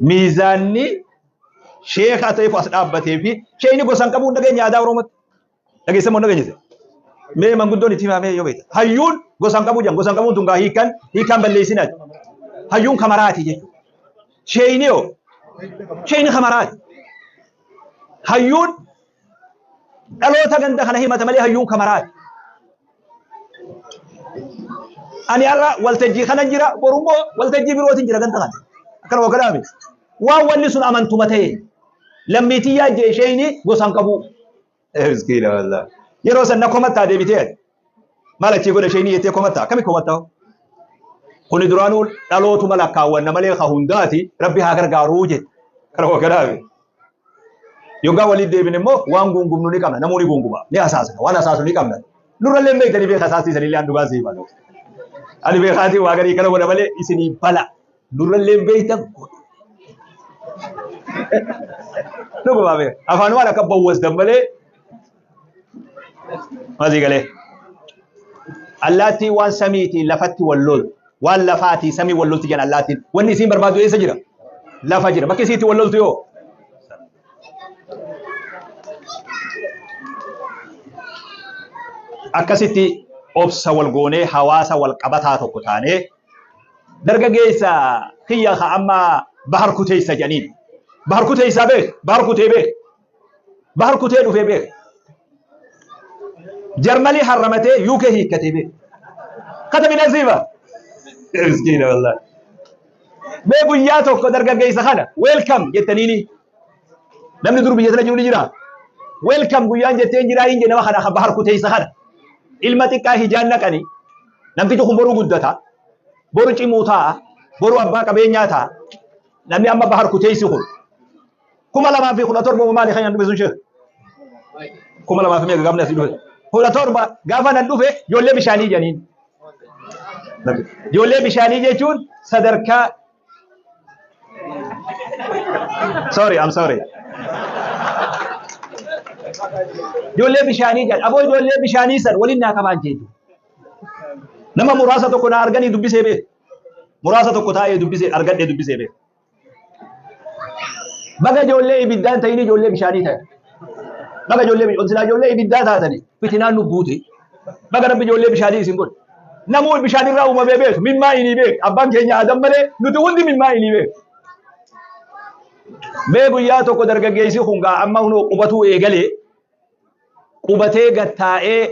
Miizaanni sheeka ta'eef as dhaabbatee fi sheekni gosa hin qabu hin dhageenye aadaa Oromootti. Dhageessa moo hin dhageenye? Mee manguddoon itti himamee yoo beekta. Hayyuun gosa hin qabu jedhan gosa hin qabuun tun gaa hiikan hiikan balleessinaati. Hayyuun kamaraati jechuudha. Sheekni hoo? Sheekni kamaraati. Hayyuun dhaloota ganda kana himata malee hayyuun kamaraati. Ani har'a waltajjii kana jira borummoo waltajjii birootiin jira ganda kana. Akkana wakkanaa miti. Waan wanni sun amantuma ta'e lammii tiyyaa jee isheenii gosa hin qabu. Miskiina wallah. Yeroo san na komattaa deebitee ati. Maal achii godha isheenii jettee komattaa akkami komattaa? Kuni duraanuu dhalootuma lakkaawwanna malee ka hundaati rabbi haa gargaaruu jette. Kana wakkanaa miti. Yoggaa walitti deebine immoo waan guungumnu ni qabna. Namuu ni guunguma. Ni hasaasna. Waan hasaasu ni qabna. Nurrallee hin beektanii beeka hasaasiisan illee an dhugaa sii malu. Ani beekaatii waa garii kana godha malee isinii bala. Nurrallee hin beektan godhu. Dhugumaa beeka. Afaanumaan akka bawwastan malee Masii galee. Allaattiin waan samiitiin lafatti wal loltu. Waan lafaatii samii wal lolti jedhan allaattiin. Wanni isiin barbaaddu eessa jira? Lafa jira. Bakki isiitti wal loltu yoo? Akkasitti obsa wal goonee hawaasa wal qabataa tokko taanee dargageessa kiyya ka amma bahar kuteessa jedhaniin. Bahar kuteessaa beek, bahar kutee beek. Bahar kutee dhufee beek. Jarmanii harramatee UK hiikkatee beek. Katabi nasiiba. Miskiina wallahi. Mee guyyaa tokko dargaggeessa kana welcome jettaniini. Namni dur biyya sana jiru ni jira. Welcome guyyaan jetteen jiraa hin nama kana bahar kuteessa kana. Ilma xiqqaa hijaan naqanii namtichi kun boru guddata. Boru cimuu ta'a. Boru abbaa qabeenyaa ta'a. Namni amma bahar kuteessi kun 2017 maali kan dhufe sun sheekh? 2000 fi meeqa gaafni asii dhufe? 17 gaafa nan dhufe ijoollee bishaanii jedhaniin. Ijoollee bishaanii jechuun sadarkaa Sorry, I'm sorry. Ijoollee bishaanii jedhan. Aboo ijoollee bishaanii san waliin naa qabaan jeetu. Nama muraasa tokko na arganii dubbisee beeku. Muraasa tokko taa'ee dubbisee argadhee dubbisee beeku. Baga ijoollee ibiddaan ta'in ijoollee bishaanii ta'e. Baga ijoollee silaa ijoollee ibiddaa taatanii fitinaan nu buute. Baga Rabbi ijoollee bishaanii isin godhe. Namuu bishaan irraa uumamee beeku. Mimmaa inni beeku. Abbaan keenya Adam malee nuti hundi mimmaa inni beeku. Mee guyyaa tokko dargaggeessi kun gaa amma hunoo qubatuu eegalee qubatee gattaa'ee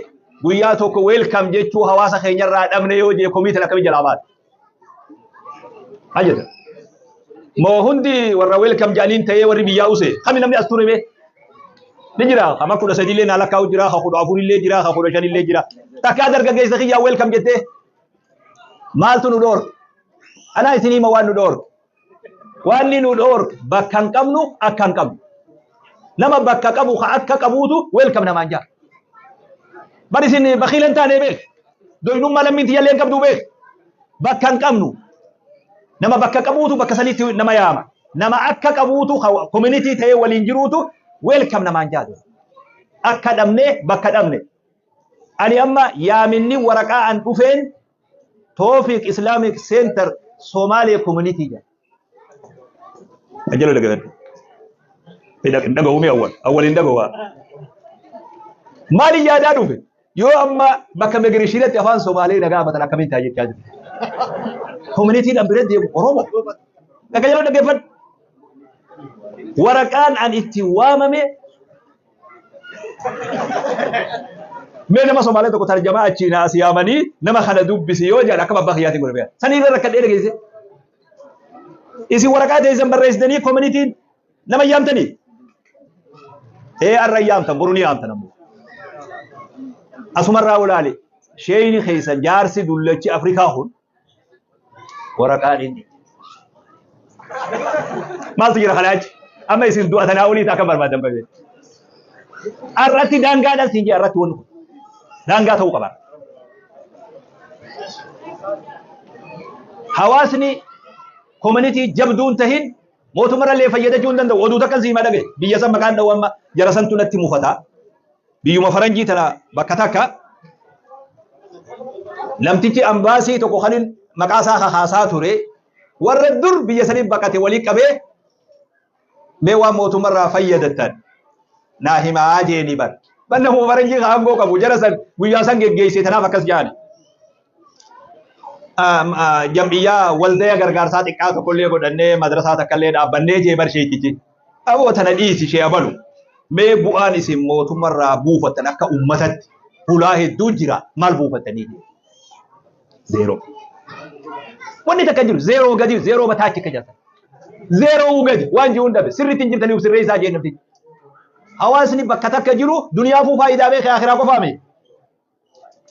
guyyaa tokko welcome jechuu hawaasa keenyarraa dhabne yoo jee komiitiin akkamii jalaa baate. Ajajata. Moo hundi warra welcome jedhaniin ta'ee warri biyyaa use kami namni as ture mee? Ni jira kama 13 illee naa lakkaa'u jira, ka 14 illee jira, ka 15 illee jira. Takkaa dargaggeessa kiyyaa welcome jettee maaltu nu dhoorke? Anaa isin hima waan nu dhoorke. Waan nu dhoorke bakka hin qabnu, akka hin qabnu. Nama bakka qabu ka akka qabuutu welcome namaan jaa. Bar isin bakiila hin taane beek. Doynummaa lammiin tiyyallee hin qabdu beek. Bakka hin qabnu. Nama bakka qabuutu bakka sanitti nama yaama. Nama akka qabuutu community ta'ee waliin jiruutu welcome namaan jaatu. Akka dhabne, bakka dhabne. Ani amma yaaminni waraqaa an dhufeen Tawfiq Islamic Center Somali Community jedha. Ajalo dhaggeeffadhu. Hin dhaga'u mee awwal? Awwal hin dhaga'u. Maali yaadaa dhufe? Yoo amma bakka migreeshinitti afaan Somaalee nagaa matan akkamiin ta'a jechaa jiru. Communityn an bira deemu Oromoo. Dhaggeeffadhu, dhaggeeffadhu. Waraqaan an itti waamame mee nama Somaalee tokko tarjamaa achiin as yaamanii nama kana dubbisi yoo jedhan akkam abbaa kiyyaatiin godhe beekaa. Sanii irra rakkadhee dhageesse. Isin waraqaa teessan barreessitanii communityn nama yaamtanii? Ee, arra yaamtan, boru ni yaamtan ammoo. Asumarraa olaale sheeyni keessan jaarsi dullachi Afrikaa kun waraqaan inni. Maaltu jira kanaa achi? Amma isin du'a tanaa olii akka barbaadan babee. Arratti daangaadhaan siin jee, arratti wanni kun daangaa ta'uu qaba. Hawaasni community jabduun tahin mootummarrallee fayyadachuu hin danda'u. Oduu takkan siima dhagaye. Biyya san maqaan dha'u, amma jara santu natti mufata. Biyyuma faranjii tana bakka takka namtichi ambaasii tokko kan maqaa isaa kakaasaa ture warra dur biyya sanii baqate walii qabee, mee waan mootummarraa fayyadattan naa himaa jeeni bar. Banna muu faranjii aangoo qabu jara san guyyaa san geggeessee tanaaf akkas jaani. Jam'iyyaa waldaya gargaarsaa xiqqaa tokkollee godhannee madrasaa takkallee dhaabbannee jee bar sheekichi. Aboo, tana dhiisi ishee abalu. Mee bu'aan isin mootummarraa buufattan akka ummatatti hulaa hedduu jira, maal buufattanii jee. Zero. Wanni takka jiru zero gadi, zero mataachi akka jirtan. Zero gadi waan jiruun dhabe, sirriitti hin jirtanii sirreessaa jee namtichi. Hawaasni bakka takka jiru duniyaafuu faayidaa beekee akhiraa qofaame.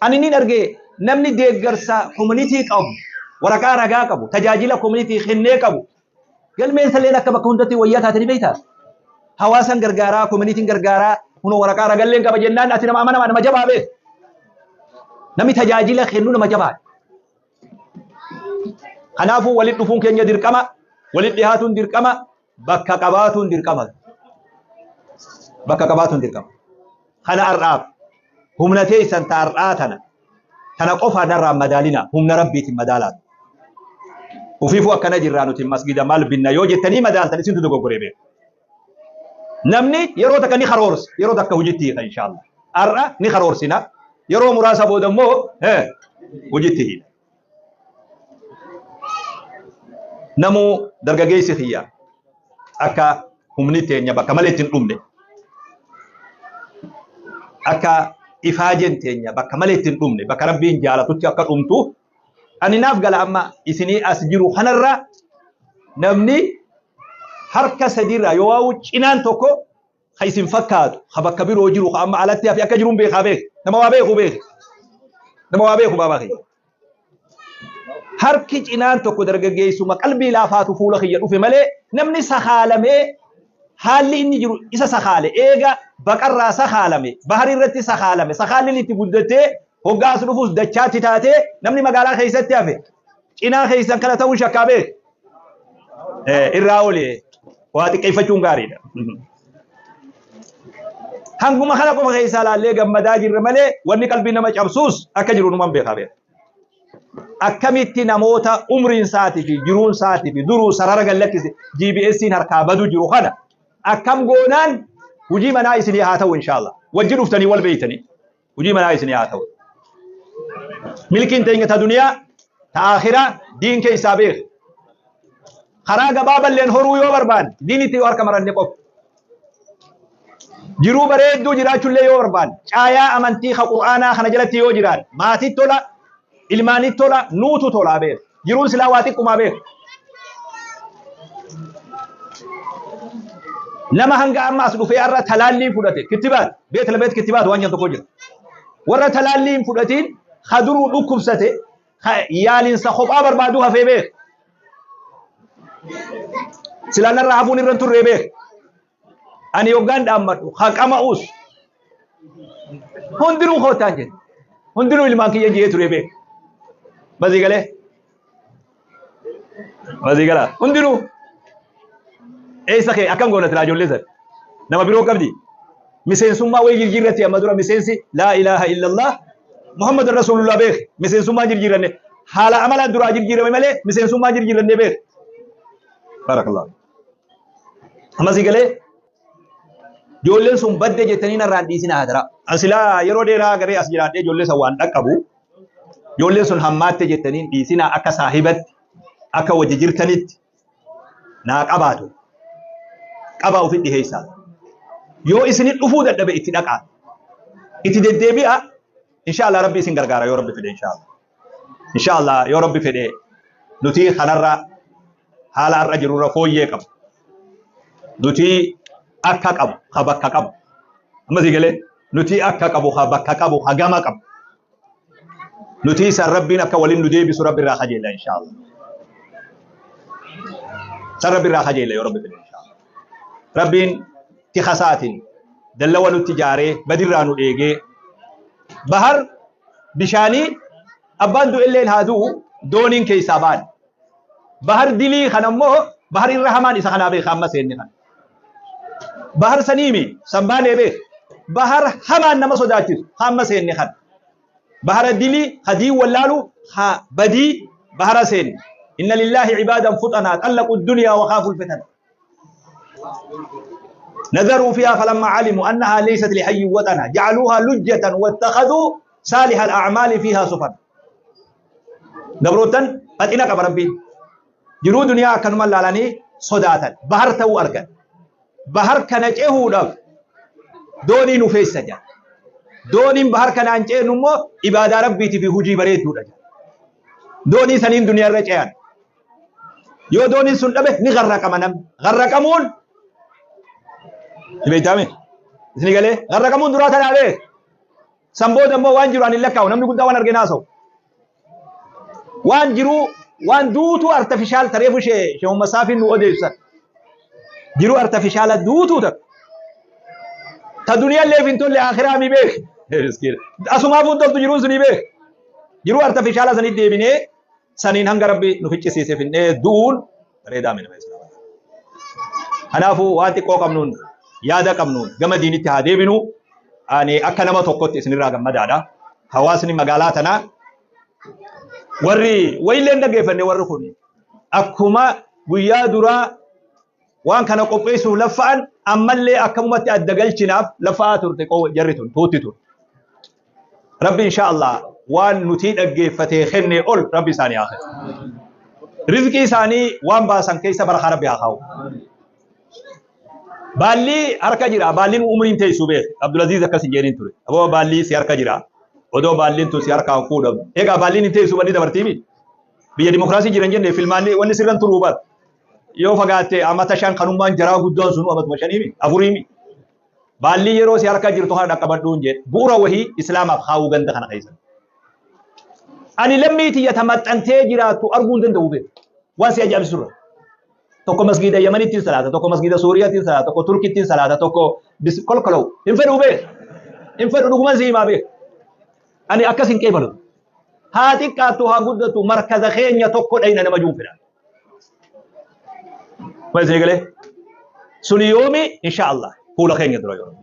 Ani nin arge, namni deeggarsa community qabu, waraqaa ragaa qabu, tajaajila community kennee qabu. Galmeen salleen akka bakka hundatti wayyaa taatanii beektaa? Hawaasan gargaaraa, communityn gargaaraa, kunoo waraqaa ragalleen qaba jennaan ati nama amanamaa, nama jabaa beek. Namni tajaajila kennu nama jabaadha. Kanaafuu walitti dhufuun keenya dirqama, walitti dhiyaatuun dirqama, bakka qabaatuun dirqama. Bakka qabaatuun dirqama. Kana har'aaf humna teessan ta har'aa tana qofaa narraan madaalina, humna Rabbiitiin madaalaa. Ufiifuu akkana jirraa, nuti masgida maal binna yoo jettanii madaaltan isintu dogoggoree beeku. Namni yeroo takka ni karoorsa, yeroo takka hojiitti hiika inshaallah. Har'a ni karoorsina, yeroo muraasa booda immoo hojiitti hiika. Namuu dargaggeessi kiyya akka humni teenya bakka malee itti hin dhumne, akka ifaajeen teenya bakka malee itti hin dhumne, bakka Rabbiin jaalatutti akka dhumtu ani naaf gala. Amma isinii as jiru kanarra namni harka sadiirraa yoo waa'u cinaan tokko ka isin fakkaatu ka bakka biroo jiru ka amma alatti hafe akka jiruun beekaa beek, nama waa beeku beek, nama waa beeku baabaa kiyya. Harki cinaan tokko dargaggeessuma qalbii laafaatu fuula kiyya dhufe malee namni sakaalamee haalli inni jiru isa sakaale, eega baqarraa sakaalame, bahari irratti sakaalame, sakaalli itti guddatee hoggaa as dhufus dachaatti taatee namni magaalaa keessatti hafe cinaa keessan kana ta'uun shakkaa beek irraa oole waa xiqqeeffachuun gaariidha. Hanguma kana qofa keessaa laallee gammadaa jirra malee wanni qalbii nama cabsuus akka jiru numan beekaa beeka. Akkamitti namoota umriin isaatii fi jiruun isaatii fi duruu sarara gallakkise GPS'n harkaa badu jiru kana akkam goonaan Hujii manaa isinii haa ta'u inshallah. Wajji dhuftanii wal beeytanii. Hujii manaa isinii haa ta'u. Milkiin teenya ta duniyaa ta akhiraa diin keessaa beek. Karaa gabaaballeen horuu yoo barbaanne diinitti yoo harka maranne qofa. Jiruu bareedduu jiraachuullee yoo barbaanne caayaa amantii ka Qur'aanaa kana jalatti yoo jiraanne maatii tola, ilmaanii tola, nuutu tolaa beek. Jiruun silaa waa xiqqumaa beek. Nama hanga amma as dhufee har'a talaallii fudhate kittibaat beet labeet kittibaat waan jedhan tokko jira. Warra talaallii hin fudhatiin ka duruu dhukkubsate ka yaalinsa kophaa barbaaduu hafee beek. Silaa narraa hafuun irra hin turree beek. Ani yoggaan dhaammadhu ka qama'us hundinuu koottaan jedhe. Hundinuu ilmaan kiyya jee ture beek. Basii galee. Basii galaa. Hundinuu. Eessa kee akkam goona silaa ijoollee sana? Nama biroo qabdi. Miseensummaa wayii jirjiirratti amma dura miseensi laa ilaaha illallah Muhammad Rasulullah beek. Miseensummaa jirjiiranne. Haala amalaan duraa jirjiirame malee miseensummaa jirjiiranne beek. Barakallahu. Amma si galee ijoolleen sun badde jettanii narraan dhiisina hadaraa. Silaa yeroo dheeraa garee as jiraadhee ijoollee san waan dhaqqabu ijoolleen sun hammaatte jettanii dhiisina akka saahibatti akka wajji jirtanitti naa qabaatu. Qabaa ofi dhiheessaa. Yoo isinit dhufuu dadhabe itti dhaqaa. Itti deddeebi'a. Inshaallah Rabbi isin gargaara yoo Rabbi fedhe inshaallah. Inshaallah yoo Rabbi fedhe nuti kanarra haala har'a jirurra fooyyee qabu. Nuti akka qabu ka bakka qabu. Amma sii galee nuti akka qabu ka bakka qabu ka gama qabu. Nuti san Rabbiin akka waliin nu deebisu Rabbi irraa kajeella inshaallah. San Rabbi irraa kajeella yoo Rabbi fedhe inshaallah. Rabbiin tikasaatiin dallawa nutti ijaaree badirraa nu eegee bahar bishaanii abbaan du'elleen haa du'u dooniin keessaa ba'an. Bahar dilii kana immoo bahar irra hamaan isa kanaa beeka amma seenne kana. Bahar saniimi san baanee beeka. Bahar hamaan nama sodaachisu hamma seenne kana. Bahara dilii ha diin wallaalu ha badii bahara seenne. Inna lillaahi ibaadan fuxanaa xallaqu duniyaa wa khaaful fitana. نذروا فيها فلما علموا أنها ليست لحي وطنا جعلوها لجة واتخذوا صالح الأعمال فيها سفن. Gabroottan faxina qaba Rabbiin. Jiruu duniyaa akkanuma laalanii sodaatan. Bahar ta'uu argan. Bahar kana cehuudhaaf doonii nu feessa jedha. Dooniin bahar kanaan ceenu immoo ibaadaa Rabbiitii fi hojii bareedduudha jedha. Doonii saniin duniyaa irra ce'an. Yoo dooniin sun dhabe ni garraqama namni. Garraqamuun ni beektaame? Isin galee garraqamuun duraa tanaa beek. San booda immoo waan jiru ani hin lakkaa'u namni guddaa waan argee haasa'u. Waan jiru waan duutuu artificial tareefu ishee ishee Masaafiin nu odeessan. Jiruu artificial duutuu takka. Ta duniyaallee hin tolle akhiraa mi beek. Asumaafuu hin toltu jiruun suni beek. Jiruu artificial sanitti deebinee saniin hanga Rabbi nu ficcisiise finnee du'uun bareedaa mi nama Islaamaa. Kanaafuu waan xiqqoo qabnuun yaada qabnuun gama diinitti haa deebinu. Ani akka nama tokkotti isinirraa gammadaadha. Hawaasni magaalaa tanaa warri wayillee hin dhaggeeffanne warri kun akkuma guyyaa duraa waan kana qopheessuuf laffa'an ammallee akkamumatti adda galchinaaf laffa'aa turte jarri tun tuutti turte. Rabbi insha Allah waan nuti dhaggeeffatee kenne ol Rabbi isaanii haa kennu. Rizqii isaanii waan baasan keessa barakaa Rabbi haa kaa'u. Baalli harka jira. Baalliin umriin teessu beek. Abdulaziz akkas hin jedhin ture. Aboo baalli si harka jira. Odoo baalliin tun si harkaan fuudhamu. Egaa baalliin hin teessu wanni dabartiimi. Biyya dimokiraasii jiran jenne filmaanni wanni sirran turuu bar. Yoo fagaatte amata 5 kanummaan jaraa guddaan sunu amatuma 5mi 4mi. Baalli yeroo si harka jirtu kana dhaqqabadhuun jedhe. Bu'uura wahii Islaamaaf kaa'uu ganda kana keessa. Ani lammii tiyya ta maxxantee jiraattu arguu hin danda'u beeku. Waan si ajaa'ibsiisu irra. Tokko masgiida Yamanitti salaata, tokko masgiida Suuriyaatti salaata, tokko Turkitti salaata, tokko kolkolow. Hin fedhu beek. Hin fedhu dhuguman si himaa beek. Ani akkas hin qeebalu. Haa xiqqaattu haa guddattu markaza keenya tokko dhayna nama juun fedha. Maal isin galee? Suni yoomi insha Allah fuula keenya dura yoo.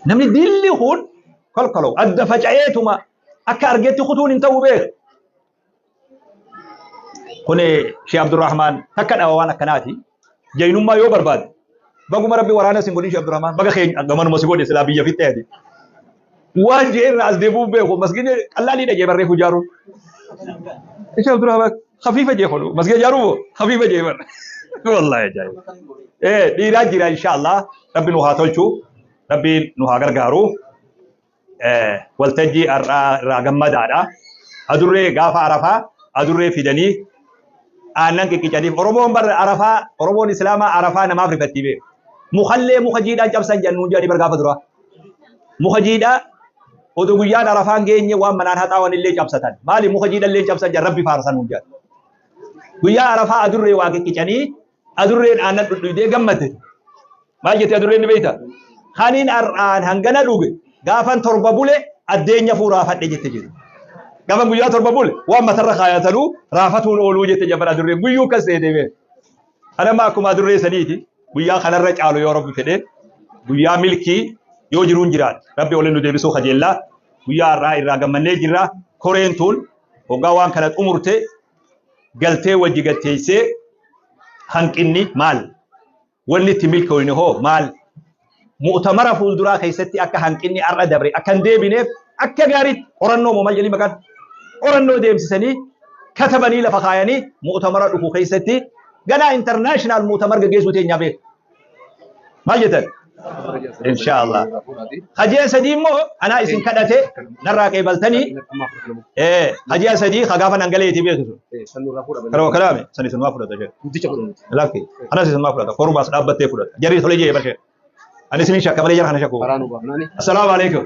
Namni dilli kun kolkolow adda faca'eetuma akka argetti kutuun hin ta'u beek. Kuni Sheekh Abdurrahmaan takka dhawa waan akkanaati. Jaynummaa yoo barbaade Baguma Rabbi waraana sin godhin Sheekh Abdurrahmaan. Baga keenya gamanuma si godhe silaa biyya fixxee ati. Waan jee irraa as deebi'uu beeku masgiidni qallaaliidha jee barreefu ijaaruun. Sheekh Abdurrahmaan khafiifa jee kunu masgiida ijaaruu moo khafiifa jee bar. Wallaahi ajaa'iba. Ee dhiiraa jira inshaallah Rabbi nu haa tolchu Rabbi nu haa gargaaru. Waltajjii har'aa irraa gammadaadha. Adurree gaafa Arafaa adurree fidanii aannan qiqqicaniif Oromoon bar Arafaa Oromoon Islaamaa Arafaa namaaf rifattii beeku. Mukallee muka jiidhaan cabsan jennuun jedhanii bar gaafa duraa. Muka jiidhaa odoo guyyaan Arafaan geenye waan manaan haxaawan illee cabsatan. Maali muka jiidha illee cabsan jedhan Rabbi faarsan nuun jedhan. Guyyaa Arafaa adurree waa qiqqicanii adurreen aannan dhudhuydee gammadde. Maal jette adurreen ni beekta? Kaniin har'aan hangana dhuge gaafan torba bule addeenya fuu raafadhe jette jedhe. Gaafan guyyaa torba bule waan matarra kaayatanuu raafatuun ooluu jette jabbar adurreen guyyuu akkas ta'e deemee. Anamma akkuma adurree saniiti guyyaa kanarra caalu yoo rabbi fedhe guyyaa milkii yoo jiruun jiraadha. Rabbi waliin nu deebisuu kajeellaa guyyaa har'aa irraa gammannee jirra. Koreen tun hoggaa waan kana xumurte galtee wajji gatteessee hanqinni maal? Wanni itti milkooyne hoo maal? Mu'tamara fuulduraa keessatti akka hanqinni har'a dabre akka hin deebineef akka gaariitti qorannoo moo maal jedhanii maqaan qorannoo deemsisanii katabanii lafa kaayanii mu'tamara dhufu keessatti ganaa international mu'tamar gaggeessuu teenyaa beeku. Maal jettan? Inshaallah. Haji'a sadii immoo anaa isin kadhate narraa qeebaltanii haji'a sadii ka gaafa nan galeetii beektu sun. Kana kalaame san isumaa fudhata shee. Lakki anas isumaa fudhata korumaas dhaabbattee fudhata. Jarri tole jee barshee. Ani isin shakka malee jara kana shakku. Assalaamu alaikum.